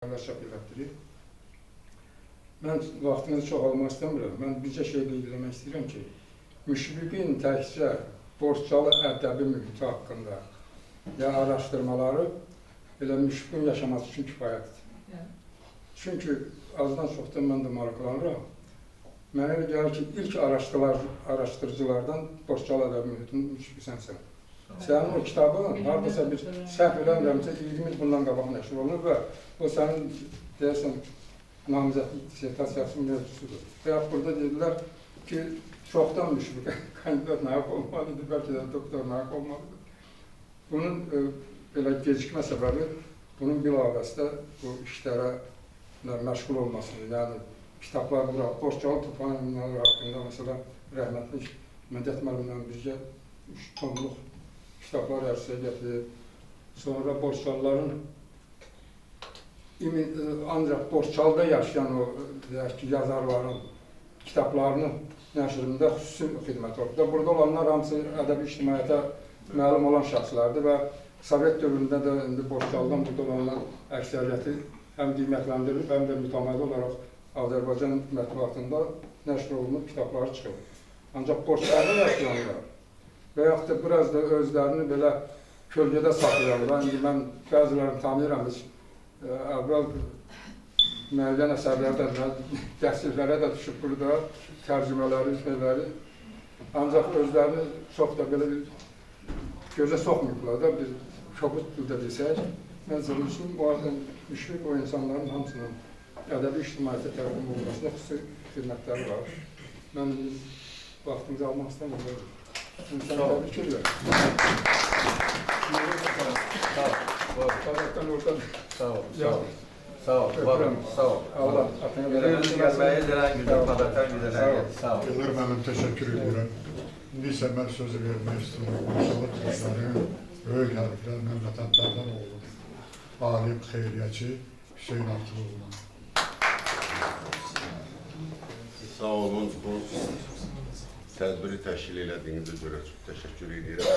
Çap elətdirir. Mən vaxtınızı çox almaq istəmirəm. Mən bircə şey qeyd eləmək istəyirəm ki, Müşfiqin təkcə Borçalı ədəbi mühiti haqqında ya araşdırmaları elə Müşfiqin yaşaması üçün kifayətdir. Çünki azdan çoxdan mən də maraqlanıram. Mənə elə gəlir ki, ilk araşdırıcılardan Borçalı ədəbi mühitinin Müşfiq sənsən. Sənin o kitabın haradasa bir səhv eləmirəmsə 20 il bundan qabaq nəşr olunur və o sənin deyəsən namizədlik dissertasiyasının mövzusudur. Və yaxud burada dedilər ki, çoxdan Müşfiq kandidat nahaq olmalıdır, bəlkə də doktor nahaq olmalıdır. Bunun belə gecikmə səbəbi bunun bilavasitə bu işlərə məşğul olmasıdır. Yəni kitablar bura, Borçalı toponimləri haqqında məsələn rəhmətli Mədət müəllimlə birgə 3 tomluq kitablar ərsəyə gətirib. Sonra Borçalıların ancaq Borçalıda yaşayan o deyək ki, yazarların kitablarının nəşrində xüsusi xidmət olub. Burada olanlar hamısı ədəbi ictimaiyyətə məlum olan şəxslərdir və Sovet dövründə də indi Borçalıdan burada olanlar əksəriyyəti həm qiymətləndirilib, həm də mütəmadi olaraq Azərbaycan mətbuatında nəşr olunub, kitabları çıxıb. Ancaq Borçalıda yaşayanlar və yaxud da biraz da özlərini belə kölgədə saxlayanlar, indi mən bəzilərini tanıyıram, heç əvvəl müəyyən əsərlərdə, təhsillərə də düşüb burada, tərcümələri, şeyləri, ancaq özlərini çox da belə bir gözə soxmayıblar da, bir kobud dildə desək, mən üçün o Müşfiq o insanların hamısının ədəbi ictimaiyyətə təqdim olunmasında xüsusi xidmətləri var. Mən vaxtınızı almaq istəmirəm. Səni təbrik edirəm. Sağ ol. Allah'tan oradan. Sağ ol. Sağ ol. Sağ ol. Sağ ol. Allah atına versin. Gəlməyi gələn güzel, Padatan güzel. Sağ ol. Ellər müəllim, təşəkkür edirəm. İndi isə mən sözü vermək istəyirəm. Borçalı türklərin böyük hərflərlə vətənpərvər oğlu, alim, xeyriyyəçi Hüseyn Artıloğlu'na. Sağ olun. Bu tədbiri təşkil elədiyinizə görə çox təşəkkür edirəm.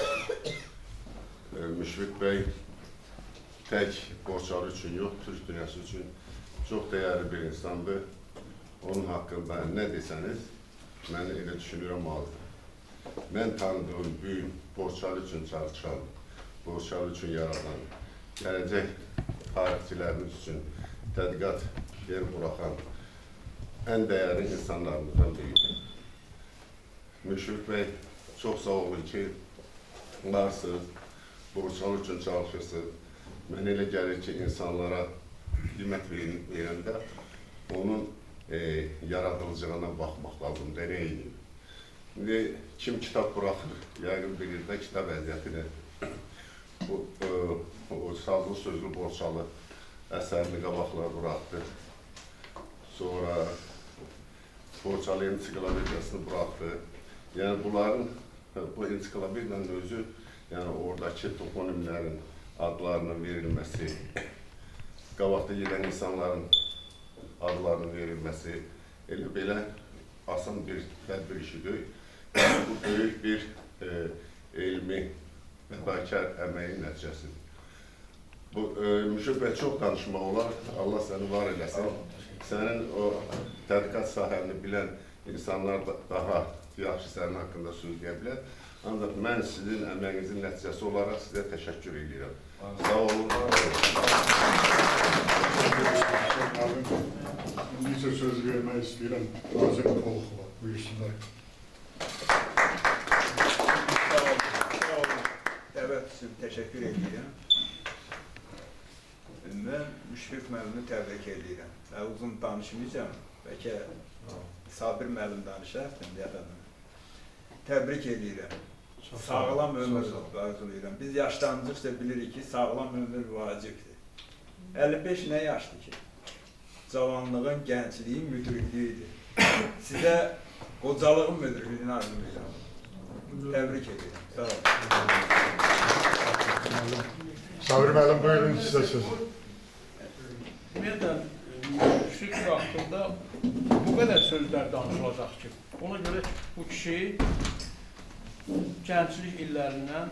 Müşfiq bəy tək Borçalı üçün yox, Türk dünyası üçün çox dəyərli bir insandır. Onun haqqında nə desəniz, mən elə düşünürəm azdır. Mən tanıdığım böyük Borçalı üçün çalışan, Borçalı üçün yaradan, gələcək tarixçilərimiz üçün tədqiqat yer buraxan ən dəyərli insanlarımızdan biridir. Müşfiq bəy, çox sağ olun ki, varsınız, Borçalı üçün çalışırsınız. Mənə elə gəlir ki, insanlara qiymət verəndə onun yaradılacağına baxmaq lazımdır, nə edib. İndi kim kitab buraxır, yəqin bilir də kitab vəziyyətini. O sazlı sözlü Borçalı əsərini qabaqlar buraxdı. Sonra Borçalı ensiklopediyasını buraxdı. Yəni bunların, bu ensiklopediyanın özü, yəni oradakı toponimlərin adlarının verilməsi, qabaqda gedən insanların adlarının verilməsi, elə belə asan bir tədbir işi deyil. Yəni, bu böyük bir elmi, fədakar əməyin nəticəsidir. Bu, Müşfiq bəy, çox danışmaq olar, Allah səni var eləsin. Sənin o tədqiqat sahəni bilən insanlar da daha yaxşı sənin haqqında söz deyə bilər. Ancaq mən sizin əməyinizin nəticəsi olaraq sizə təşəkkür edirəm. Sağ olun. İndi isə söz vermək istəyirəm Nazim Polxova. Buyursunlar. Sağ olun. Sağ olun. Dəvət üçün təşəkkür edirəm. Mən Müşfiq müəllimi təbrik edirəm. Daha uzun danışmayacağam. Bəlkə Sabir müəllim danışar, adamı. Təbrik edirəm. Sağlam ömür arzulayıram. Biz yaşlandıqca bilirik ki, sağlam ömür vacibdir. 55 nə yaşdır ki? Cavanlığın, gəncliyin müdriklüyüdür. Sizə qocalığın müdriklüyünü arzulayıram. Təbrik edirəm. Sağ olun. Sabir müəllim, buyurun sizə söz. Ümumiyyətlə, Müşfiq haqqında bu qədər sözlər danışılacaq ki, ona görə ki, bu kişi gənclik illərindən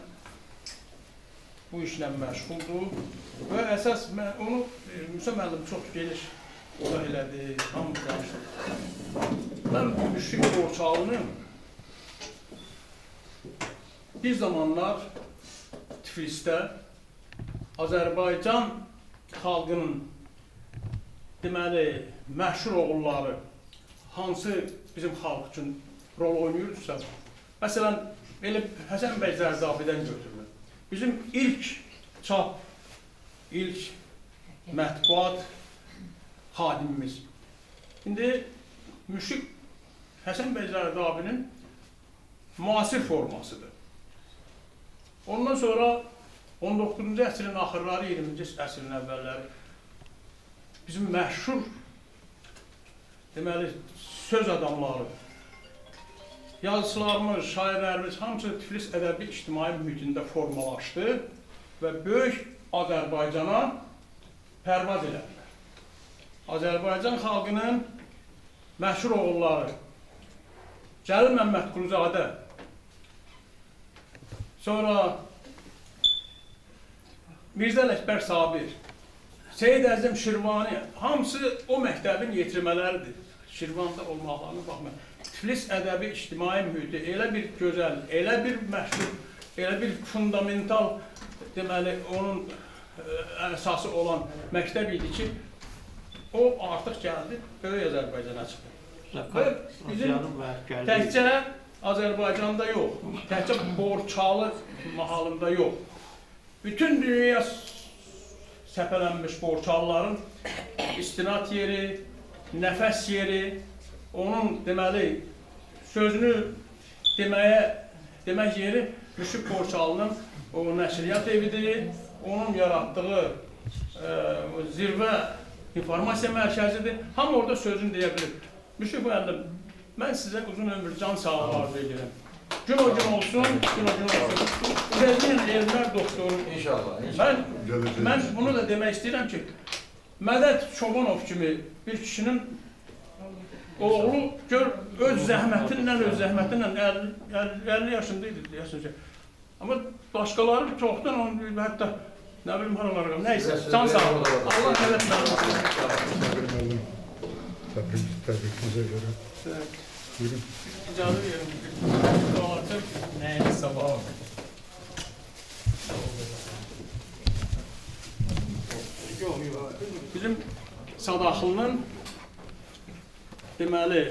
bu işlə məşğuldur və əsas mən onu Musa müəllim çox geniş izah elədi, hamı danışdı. Mən Müşfiq Borçalının bir zamanlar Tiflisdə Azərbaycan xalqının deməli məşhur oğulları hansı bizim xalq üçün rol oynayırdısa, məsələn, elə Həsən bəy Zərdabidən götürülür. Bizim ilk çap, ilk mətbuat xadimimiz. İndi Müşfiq Həsən bəy Zərdabinin müasir formasıdır. Ondan sonra 19-cu əsrin axırları, 20-ci əsrin əvvəlləri bizim məşhur deməli söz adamları, yazıçılarımız, şairlərimiz hamısı Tiflis ədəbi ictimai mühitində formalaşdı və böyük Azərbaycana pərvaz elədilər. Azərbaycan xalqının məşhur oğulları Cəlil Məmmədquluzadə, sonra Mirzə Ələkbər Sabir, Seyid Əzim Şirvani, hamısı o məktəbin yetirmələridir. Şirvanda olmaqlarına baxmayaraq. Tiflis ədəbi ictimai mühiti elə bir gözəl, elə bir məşhur, elə bir fundamental, deməli, onun əsası olan məktəb idi ki, o artıq gəldi, Böyük Azərbaycana çıxdı. Və bizim təkcə Azərbaycanda yox, təkcə Borçalı mahalında yox, bütün dünya səpələnmiş Borçalıların istinad yeri, nəfəs yeri, onun deməli sözünü demək yeri Müşfiq Borçalının o nəşriyyat evidir, onun yaratdığı zirvə informasiya mərkəzidir. Hamı orada sözünü deyə bilir. Müşfiq müəllim, mən sizə uzun ömür, can sağlığı arzu edirəm. Gün o gün olsun, gün o gün olsun. Tezliklə elmlər doktoru. İnşallah, inşallah. Mən bunu da demək istəyirəm ki, Mədət Çobanov kimi bir kişinin oğlu gör öz zəhmətinlə 50 yaşında idi deyəsən ki. Amma başqaları çoxdan onu hətta nə bilim haralara, nəysə, can sağlığı. Allah mədət müəllim. Təbrikimizə görə. Buyurun. İcazə verin. Nəyiniz sabah. Yox, yox. Bizim Sadaxlının deməli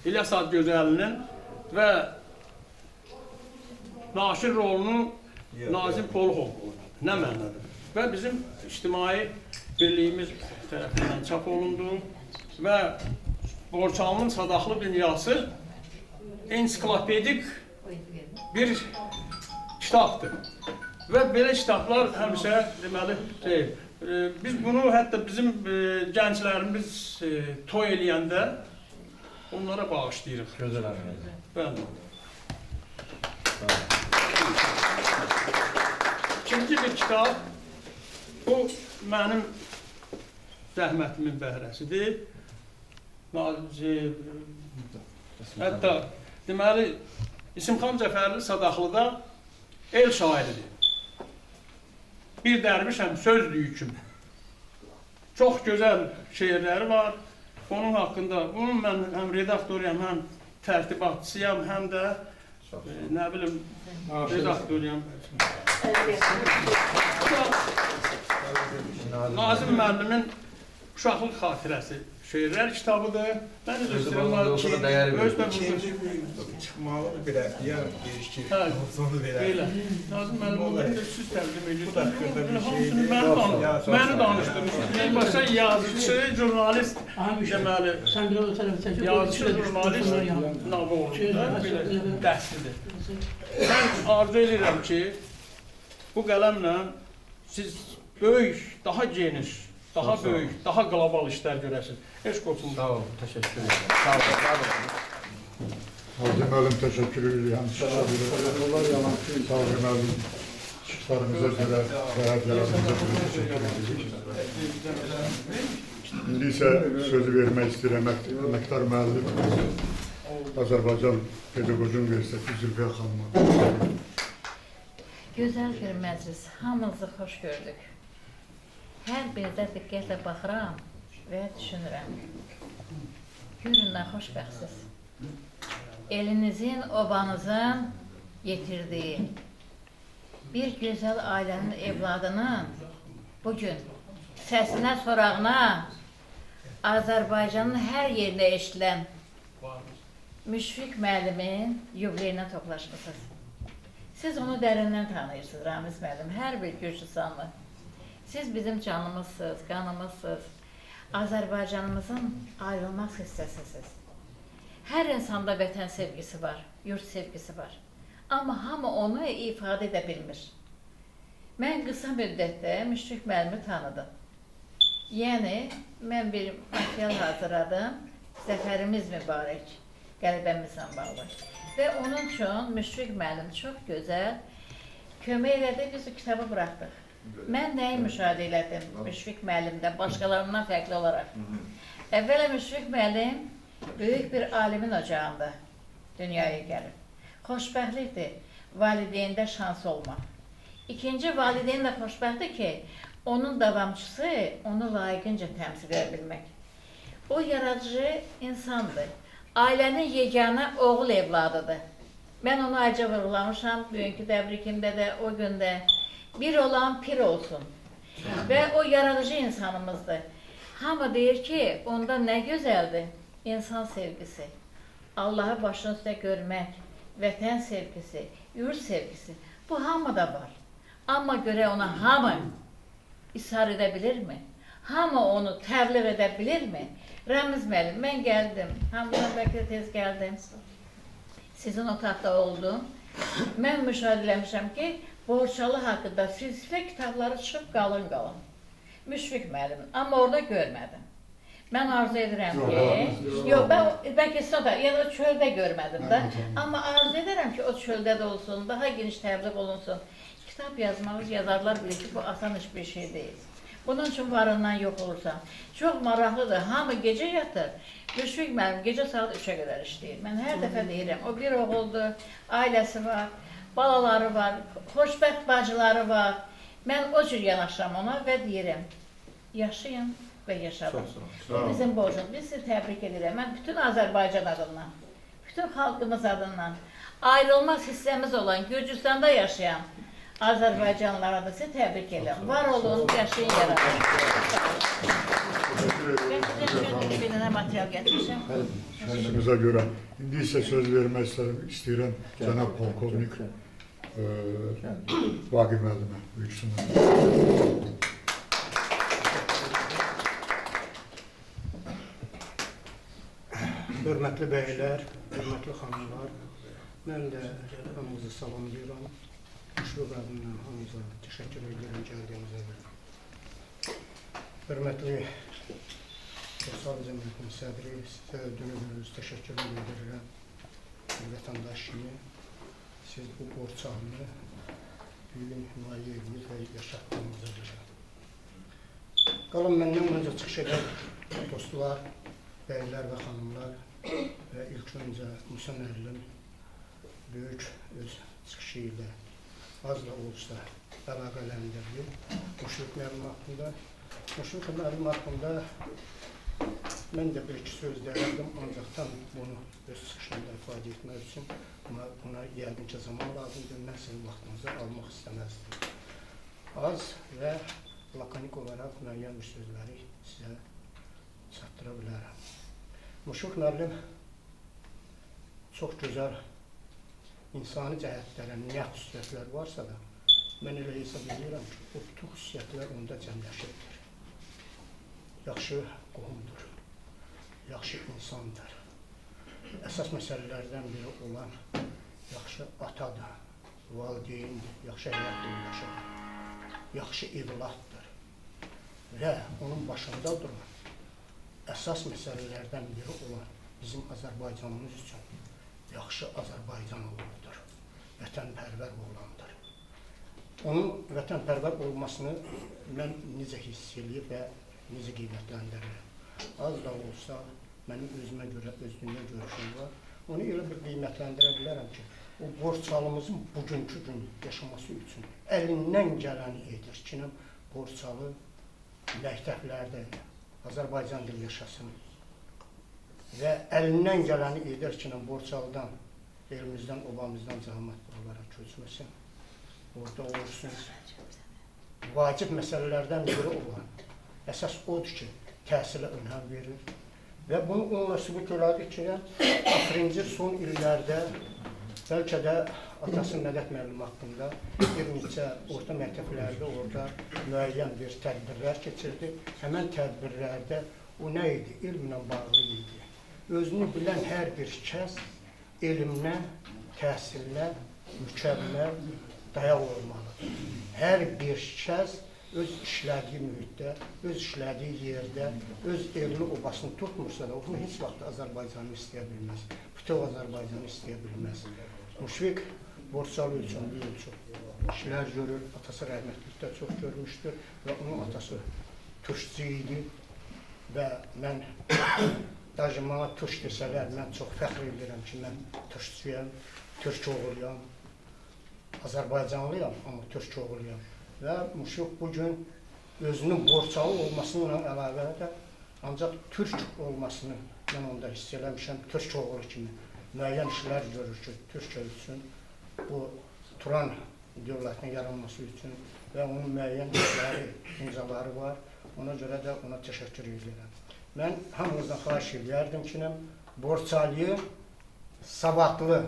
İlyas Adıgözəlinin və naşir rolunu Nazim Poluxov oynadı. Nə mənada? Və bizim ictimai birliyimiz tərəfindən çap olundu və Borçalının Sadaxlı dünyası ensiklopedik bir kitabdır. Və belə kitablar həmişə deməli deyil. Biz bunu hətta bizim gənclərimiz toy eləyəndə onlara bağışlayırıq. Gözəl əmr. Bəli. İkinci bir kitab, bu mənim zəhmətimin bəhrəsidir. Hətta deməli, İsimxan Cəfərli Sadaxlıda el şairidir. Bir dərvişəm söz yüküm. Çox gözəl şeirləri var. Onun haqqında, bunun mən həm redaktoruyam, həm tərtibatçısıyam, həm də nə bilim, redaktoruyam. Nazim müəllimin Uşaqlıq xatirəsi şeirlər kitabıdır. Mən üzr istəyirəm, İkinci çıxmalıdır bir həftəyə deyir ki, onu verər. Belə. Nazim müəllim, onu siz təqdim edirsiniz. Bu daqqada bir Hamısını şeydir. məni danışdırmışsınız. Başa yazıcı, jurnalist, deməli, yazıcı, jurnalist navı olur da, belə dəhsidir. Mən arzu edirəm ki, bu qələmlə siz böyük, daha geniş, daha böyük, daha qlobal işlər görəsiniz. Eşq olsun. Sağ olun, təşəkkür edirəm. Sağ olun, sağ olun. Nazim müəllim, təşəkkür edirəm. Sabir müəllim, çıxışlarınıza görə və hədiyyələrinizə görə təşəkkür edirik. İndi isə sözü vermək istəyirəm əməkdar müəllim, Azərbaycan Pedaqoji Universiteti Zülfiyə xanıma. Gözəl bir məclis, hamınızı xoş gördük. Hər birinizə diqqətlə baxıram və düşünürəm. Görün nə xoşbəxtsiz. Elinizin, obanızın yetirdiyi bir gözəl ailənin evladının bugün səsinə, sorağına Azərbaycanın hər yerində eşidilən Müşfiq müəllimin yubileyinə toplaşmışsınız. Siz onu dərindən tanıyırsınız, Ramiz müəllim, hər bir Gürcüstanlı. Siz bizim canımızsınız, qanımızsınız, Azərbaycanımızın ayrılmaz hissəsisiniz. Hər insanda vətən sevgisi var, yurt sevgisi var. Amma hamı onu ifadə edə bilmir. Mən qısa müddətdə Müşfiq müəllimi tanıdım. Yəni, mən bir material hazırladım, zəfərimiz mübarək, qələbəmizlə bağlı. Və onun üçün Müşfiq müəllim çox gözəl kömək elədi, biz o kitabı buraxdıq. Mən nəyi müşahidə elədim Müşfiq müəllimdə, başqalarından fərqli olaraq? Əvvəla Müşfiq müəllim böyük bir alimin ocağında dünyaya gəlib. Xoşbəxtlikdir valideyndə şans olmaq. İkinci, valideyn də xoşbəxtdir ki, onun davamçısı onu layiqincə təmsil edə bilmək. O yaradıcı insandır. Ailənin yeganə oğul evladıdır. Mən onu ayrıca vurğulamışam, bugünkü təbrikimdə də, o gündə. Bir olan pir olsun. Və o yaradıcı insanımızdır. Hamı deyir ki, onda nə gözəldir? İnsan sevgisi, Allahı başının üstə görmək, vətən sevgisi, yurt sevgisi. Bu hamıda var. Amma görə ona hamı ishar edə bilirmi? Hamı onu təbliğ edə bilirmi? Ramiz müəllim, mən gəldim, hamıdan bəlkə də tez gəldim. Sizin otaqda oldum. Mən müşahidə eləmişəm ki, Borçalı haqqında silsilə kitabları çıxıb qalın-qalın. Müşfiq müəllimin, amma orada görmədim. Mən arzu edirəm ki, yox, mən bəlkə sizin otaq, yəni o çöldə görmədim də, amma arzu edirəm ki, o çöldə də olsun, daha geniş təbliğ olunsun. Kitab yazmağı yazarlar bilir ki, bu asan heç bir şey deyil. Bunun üçün varından yox olursan. Çox maraqlıdır, hamı gecə yatır. Müşfiq müəllim gecə saat 3-ə qədər işləyir. Mən hər dəfə deyirəm, o bir oğuldur, ailəsi var, balaları var, xoşbəxt bacıları var. Mən o cür yanaşıram ona və deyirəm, yaşayın və yaşadın. Bu bizim borcumuz. Biz sizi təbrik edirəm. Mən bütün Azərbaycan adından, bütün xalqımız adından, ayrılmaz hissəmiz olan Gürcüstanda yaşayan Azərbaycanlılara da sizi təbrik edirəm. Var olun, yaşayın, yaradın. Mən sizə üçün bir dənə material gətirmişəm. Sözünüzə görə. İndi isə söz vermək istəyirəm cənab polkovnik Vaqif müəllimə. Buyursunlar. Hörmətli bəylər, hörmətli xanımlar, mən də hamınızı salamlayıram. Müşfiq adından hamınıza təşəkkür edirəm gəldiyinizə görə. Hörmətli Borçalı Cəmiyyətinin sədri, sizə dönü-dönüz təşəkkürümü bildirirəm. Bir vətəndaş kimi siz bu Borçalını bugün himayə ediniz və yaşatdığınıza görə. Qalın məndən öncə çıxış edən dostlar, bəylər və xanımlar və ilk öncə Musa müəllim böyük öz çıxışı ilə az da olsa əlaqələndirdi Müşfiq müəllim haqqında. Müşfiq müəllim haqqında mən də bir iki söz deyərdim, ancaq tam bunu öz çıxışımda ifadə etmək üçün buna yəqin ki zaman lazımdır. Mən sizin vaxtınızı almaq istəməzdim. Az və lakonik olaraq müəyyən bir sözləri sizə çatdıra bilərəm. Müşfiq müəllim çox gözəl insani cəhətlərə nə xüsusiyyətlər varsa da, mən elə hesab edirəm ki, o bütün xüsusiyyətlər onda cəmləşibdir. Yaxşı qohumdur, yaxşı insandır. Əsas məsələlərdən biri olan yaxşı atadır, valideyndir, yaxşı həyat yoldaşıdır, yaxşı evladdır və onun başında duran əsas məsələlərdən biri olan bizim Azərbaycanımız üçün yaxşı Azərbaycan oğludur, vətənpərvər oğlandır. Onun vətənpərvər olmasını mən necə hiss eləyib və necə qiymətləndirirəm. Az da olsa mənim özümə görə öz dünya görüşüm var. Onu elə bir qiymətləndirə bilərəm ki, O Borçalımızın bugünkü gün yaşaması üçün əlindən gələni edir ki, Borçalı məktəblərdə Azərbaycan dili yaşasın və əlindən gələni edir ki, Borçalıdan, elimizdən, obamızdan cəmaət buralara köçməsin, orada olsun. Vacib məsələlərdən biri olan əsas odur ki, təhsilə önəm verir və bunu onunla sübut elədi ki, axırıncı son illərdə bəlkə də atası Mədət müəllim haqqında bir neçə orta məktəblərdə orada müəyyən bir tədbirlər keçirdi. Həmən tədbirlərdə o nə idi? Elmlə bağlı idi. Özünü bilən hər bir kəs elmlə, təhsillə mükəmməl dayaq olmalıdır. Hər bir kəs öz işlədiyi mühitdə, öz işlədiyi yerdə, öz elini, obasını tutmursa da, onu heç vaxt Azərbaycanı istəyə bilməz. Bütöv Azərbaycanı istəyə bilməz. Müşfiq Borçalı üçün bu il çox işlər görür, atası rəhmətlikdə çox görmüşdür və onun atası türkçü idi və mən, daşı mənə türk desələr, mən çox fəxr edirəm ki, mən türkçüyəm, türk oğluyam, Azərbaycanlıyam, amma türk oğluyam. Və Müşfiq bugün özünün Borçalı olmasıyla əlavə də ancaq türk olmasını mən onda hiss eləmişəm, türk oğlu kimi müəyyən işlər görür ki, Türkiyə üçün, bu Turan dövlətinin yaranması üçün və onun müəyyən işləri, imzaları var. Ona görə də ona təşəkkür edirəm. Mən hamınızdan xahiş edərdim ki, Borçalıyı savadlı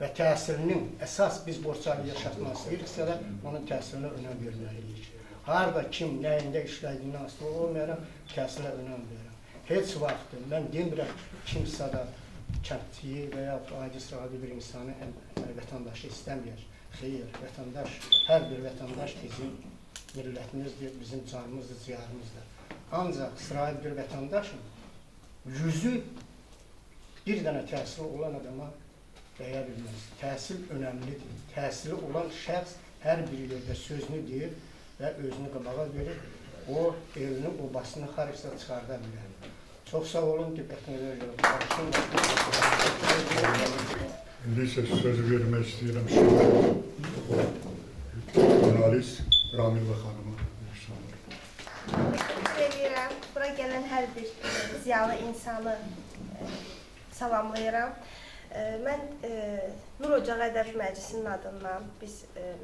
və təhsilinin əsas biz Borçalıyı yaşatmaq istəyiriksə də onun təhsilinə önəm verməliyik. Harada kim nəyində işlədiyindən asılı olmayaraq təhsilə önəm verirəm. Heç vaxt mən demirəm kimsə də kəndçiyi və ya adi sıravi bir insanı, vətəndaşı istəmir. Xeyr, vətəndaş, hər bir vətəndaş bizim millətimizdir, bizim canımızdır, ciyarımızdır. Ancaq sıravi bir vətəndaşın yüzü bir dənə təhsili olan adama dəyə bilməz. Təhsil önəmlidir. Təhsili olan şəxs hər bir yerdə sözünü deyir və özünü qabağa verir. O, elini, obasını harasa çıxarda bilər. Çox sağ olun, diqqətinizə görə. İndi isə sözü vermək istəyirəm şair, jurnalist Ramila xanıma. Təşəkkür edirəm. Bura gələn hər bir ziyalı insanı salamlayıram. Mən Nur Ocağı Ədəbi Məclisinin adından biz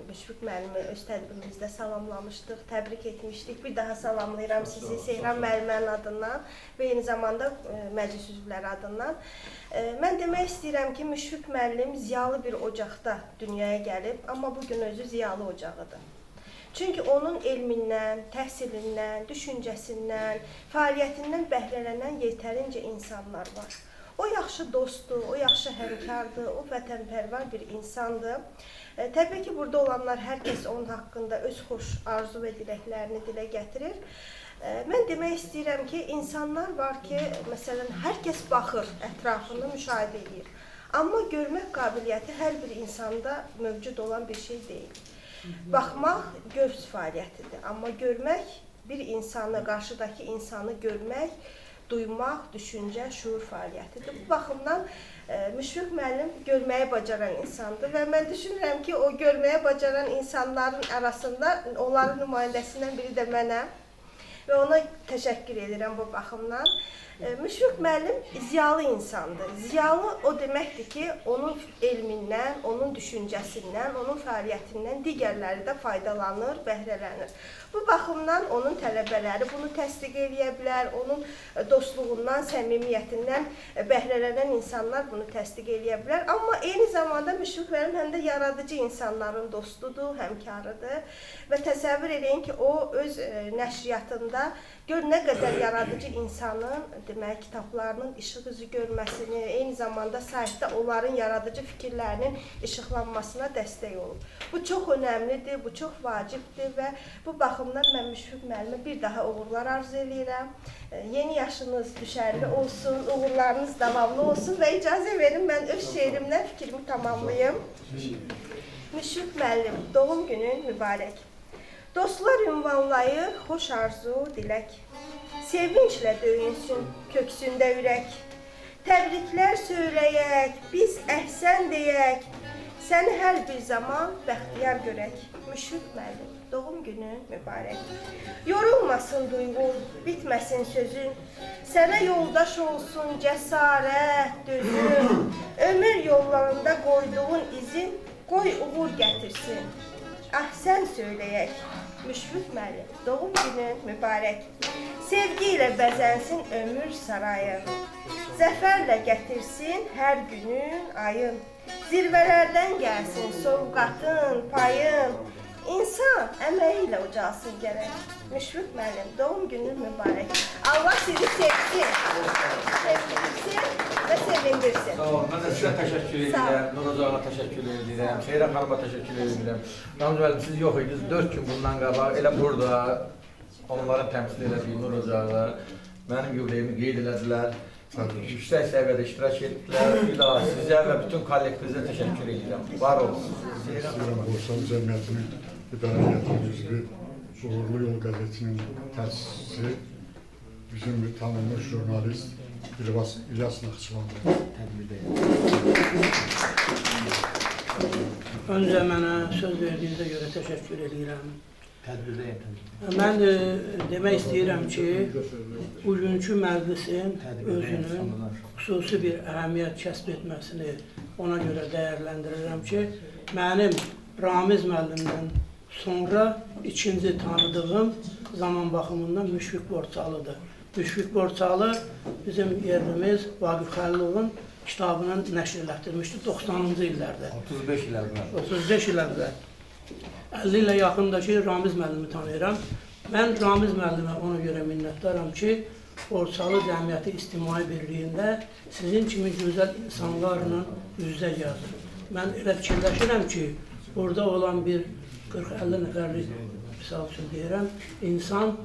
Müşfiq müəllimi öz tədbirimizdə salamlamışdıq, təbrik etmişdik. Bir daha salamlayıram sizi Seyran müəllimənin adından və eyni zamanda məclis üzvləri adından. Mən demək istəyirəm ki, Müşfiq müəllim ziyalı bir ocaqda dünyaya gəlib, amma bugün özü ziyalı ocağıdır. Çünki onun elmindən, təhsilindən, düşüncəsindən, fəaliyyətindən bəhrələnən yetərincə insanlar var. O yaxşı dostdur, o yaxşı həmkardır, o vətənpərvər bir insandır. Təbii ki, burada olanlar hər kəs onun haqqında öz xoş arzu və diləklərini dilə gətirir. Mən demək istəyirəm ki, insanlar var ki, məsələn, hər kəs baxır, ətrafını müşahidə edir. Amma görmək qabiliyyəti hər bir insanda mövcud olan bir şey deyil. Baxmaq göz fəaliyyətidir, amma görmək, bir insanı, qarşıdakı insanı görmək, duymaq, düşüncə, şuur fəaliyyətidir. Bu baxımdan Müşfiq müəllim görməyi bacaran insandır və mən düşünürəm ki, o görməyə bacaran insanların arasında onların nümayəndəsindən biri də mənəm və ona təşəkkür edirəm bu baxımdan. Müşfiq müəllim ziyalı insandır. Ziyalı o deməkdir ki, onun elmindən, onun düşüncəsindən, onun fəaliyyətindən digərləri də faydalanır, bəhrələnir. Bu baxımdan onun tələbələri bunu təsdiq eləyə bilər, onun dostluğundan, səmimiyyətindən bəhrələnən insanlar bunu təsdiq eləyə bilər. Amma eyni zamanda Müşfiq müəllim həm də yaradıcı insanların dostudur, həmkarıdır və təsəvvür eləyin ki, o öz nəşriyyatında gör nə qədər yaradıcı insanın demək, kitablarının işıq üzü görməsini, eyni zamanda saytda onların yaradıcı fikirlərinin işıqlanmasına dəstək olub. Bu çox önəmlidir, bu çox vacibdir və bu baxımdan mən Müşfiq müəllimə bir daha uğurlar arzu eləyirəm. Yeni yaşınız düşərli olsun, uğurlarınız davamlı olsun və icazə verin, mən öz şeirimlə fikrimi tamamlayım. Müşfiq müəllim, doğum günün mübarək. Dostlar ünvanlayır, xoş arzu, dilək. Sevinclə döyünsün köksündə ürək. Təbriklər söyləyək, biz əhsən deyək. Səni hər bir zaman bəxtiyar görək. Müşfiq müəllim, doğum günün mübarək. Yorulmasın duyğun, bitməsin sözün. Sənə yoldaş olsun cəsarət, dözüm. Ömür yollarında qoyduğun izin, qoy uğur gətirsin. Əhsən söyləyək. Müşfiq müəllim, doğum günün mübarək. Sevgi ilə bəzənsin ömür sarayın. Zəfərlə gətirsin hər günün, ayın. Zirvələrdən gəlsin sovqatın, payın. İnsan əməyi ilə ucalsın gərək. Müşfiq müəllim, doğum günün mübarək. Allah sizi sevsin, sevdirsin və sevindirsin. Sağ olun, mən də sizə təşəkkür edirəm, Nur Ocağına təşəkkür edirəm, Seyran xanıma təşəkkür edirəm. Ramiz müəllim, siz yox idiniz, 4 gün bundan qabaq elə burada onların təmsil elədiyi Nur Ocağı mənim yubileyimi qeyd elədilər. Yüksək səviyyədə iştirak etdilər. Bir daha sizə və bütün kollektivizə təşəkkür edirəm. Var olun. İstəyirəm Borçalı Cəmiyyətinin İdarə Heyətinin üzvü, Uğurlu Yol Qəzetinin təsisçisi, bizim bir tanınmış jurnalist İlyas Naxçıvanlı. Öncə mənə söz verdiyinizə görə təşəkkür edirəm. Tədbirdəyim. Mən demək istəyirəm ki, bugünkü məclisin özünün xüsusi bir əhəmiyyət kəsb etməsini ona görə dəyərləndirirəm ki, mənim Ramiz müəllimdən sonra ikinci tanıdığım zaman baxımından Müşfiq Borçalıdır. Müşfiq Borçalı bizim yerlimiz Vaqif Xəlilovun kitabını nəşr elətdirmişdi 90-cı illərdə. 35 il əvvəl. 35 il əvvəl. 50 ilə yaxındakı Ramiz müəllimi tanıyıram. Mən Ramiz müəllimə ona görə minnətdaram ki, Borçalı Cəmiyyəti İctimai Birliyində sizin kimi gözəl insanlarla üz-üzə gəldim. Mən elə fikirləşirəm ki, burada olan bir 40-50 nəfərlik, misal üçün deyirəm, insan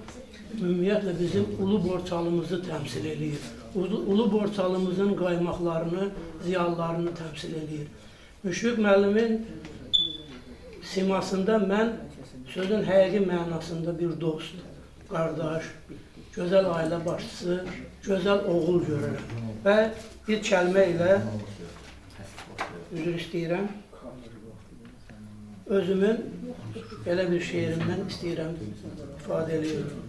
ümumiyyətlə bizim Ulu Borçalımızı təmsil eləyir. Ulu Borçalımızın qaymaqlarını, ziyalılarını təmsil eləyir. Müşfiq müəllimin simasında mən sözün həqiqi mənasında bir dost, qardaş, gözəl ailə başçısı, gözəl oğul görürəm. Və bir kəlmə ilə üzr istəyirəm, özümün belə bir şeirimdən istəyirəm, ifadə eləyirəm.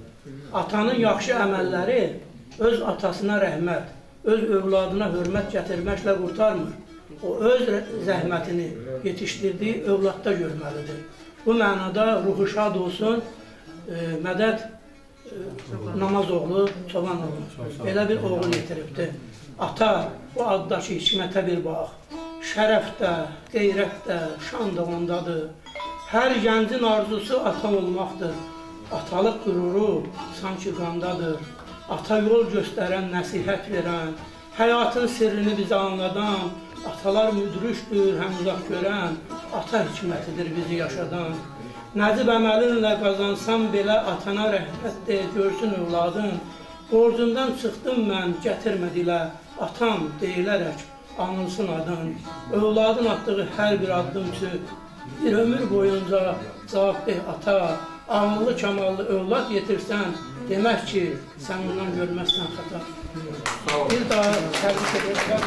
Atanın yaxşı əməlləri öz atasına rəhmət, öz övladına hörmət gətirməklə qurtarmır. O, öz zəhmətini yetişdirdiyi övladda görməlidir. Bu mənada ruhu şad olsun Mədəd Namazoğlu, Çobanoğlu. Belə bir oğul yetiribdir. Ata, bu addakı hikmətə bir bax. Şərəf də, qeyrət də, şan da ondadır. Hər gəncin arzusu ata olmaqdır. Atalıq qüruru sanki qandadır. Ata yol göstərən, nəsihət verən, həyatın sirrini bizə anladan, atalar müdrüşdür, həm uzaq görən, ata hikmətidir bizi yaşadan. Nəcib əməlinlə qazansan belə atana rəhmət de, görsün övladın. Borcundan çıxdım mən, gətirmə dilə, atam deyilərək anılsın adın. Övladın atdığı hər bir addım üçün bir ömür boyunca cavab de ata. Ağıllı, kamallı övlad yetirsən, demək ki, sən ondan görməzsən xəta. Bir daha təbrik edirəm.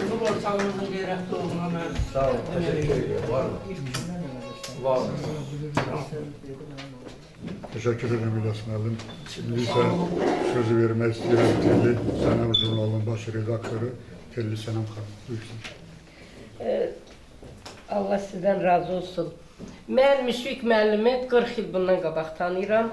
Ulu Borçalımızın qeyrətli oğluna mən. Sağ olun, təşəkkür edirəm. Var mı? Var mı? Təşəkkür edirəm İlyas müəllim. İndi isə sözü vermək istəyirəm Telli Sənəm jurnalının baş redaktoru Telli Sənəm xanım. Buyursun. Allah sizdən razı olsun. Mən Müşfiq müəllimi 40 il bundan qabaq tanıyıram.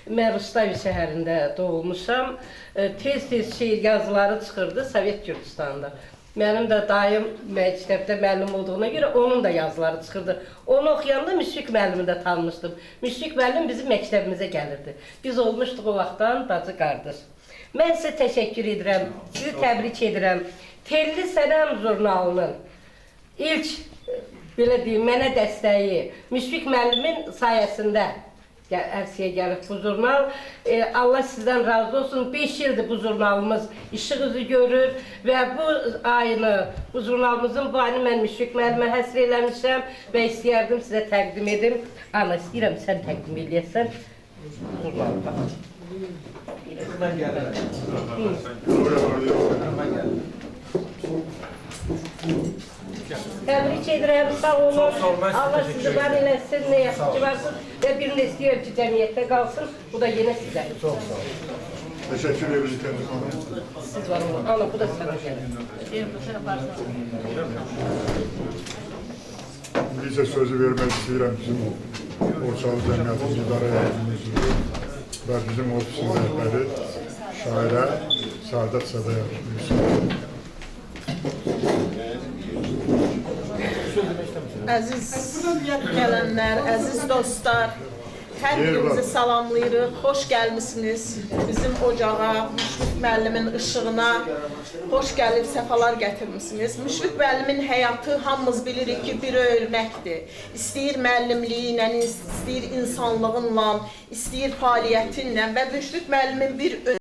Mən Rustavi şəhərində doğulmuşam. Tez-tez şeir yazıları çıxırdı Sovet Gürcüstanında. Mənim də dayım məktəbdə müəllim olduğuna görə onun da yazıları çıxırdı. Onu oxuyanda Müşfiq müəllimi də tanımışdım. Müşfiq müəllim bizim məktəbimizə gəlirdi. Biz olmuşduq o vaxtdan bacı qardaş. Mən sizə təşəkkür edirəm, sizi təbrik edirəm. Telli Sənəm jurnalının ilk, belə deyim, mənə dəstəyi Müşfiq müəllimin sayəsində ərsəyə gəlib bu jurnal. Allah sizdən razı olsun. 5 ildir bu jurnalımız işıq üzü görür və bu ayını, bu jurnalımızın bu ayını mən Müşfiq müəllimə həsr eləmişəm və istəyərdim sizə təqdim edim. Ana, istəyirəm sən təqdim eləyəsən jurnalı. Bax. Mən gəlirəm. Mən gəlirəm. Təbrik edirəm, sağ olun. Çox sağ olun, mən sizə Allah təşəkkür sizi var edirəm. eləsin, nə yaxşı ki varsınız və bir nə istəyirəm ki, cəmiyyətdə qalsın. Bu da yenə sizə. Çox sağ olun. Təşəkkür edirik Kəndi xanım. Siz var olun. Ana, bu da sənə gəlir. İndi isə sözü vermək istəyirəm bizim Borçalı Cəmiyyətinin İdarə Heyətinin üzvü və bizim ofisin rəhbəri şairə Səadət Sədəyar. Əziz gələnlər, əziz dostlar, hər birinizi salamlayırıq. Xoş gəlmisiniz bizim ocağa, Müşfiq müəllimin işığına. Xoş gəlib, səfalar gətirmisiniz. Müşfiq müəllimin həyatı hamımız bilirik ki, bir örnəkdir. İstəyir müəllimliyi ilə, istəyir insanlığınla, istəyir fəaliyyəti ilə və Müşfiq müəllimin bir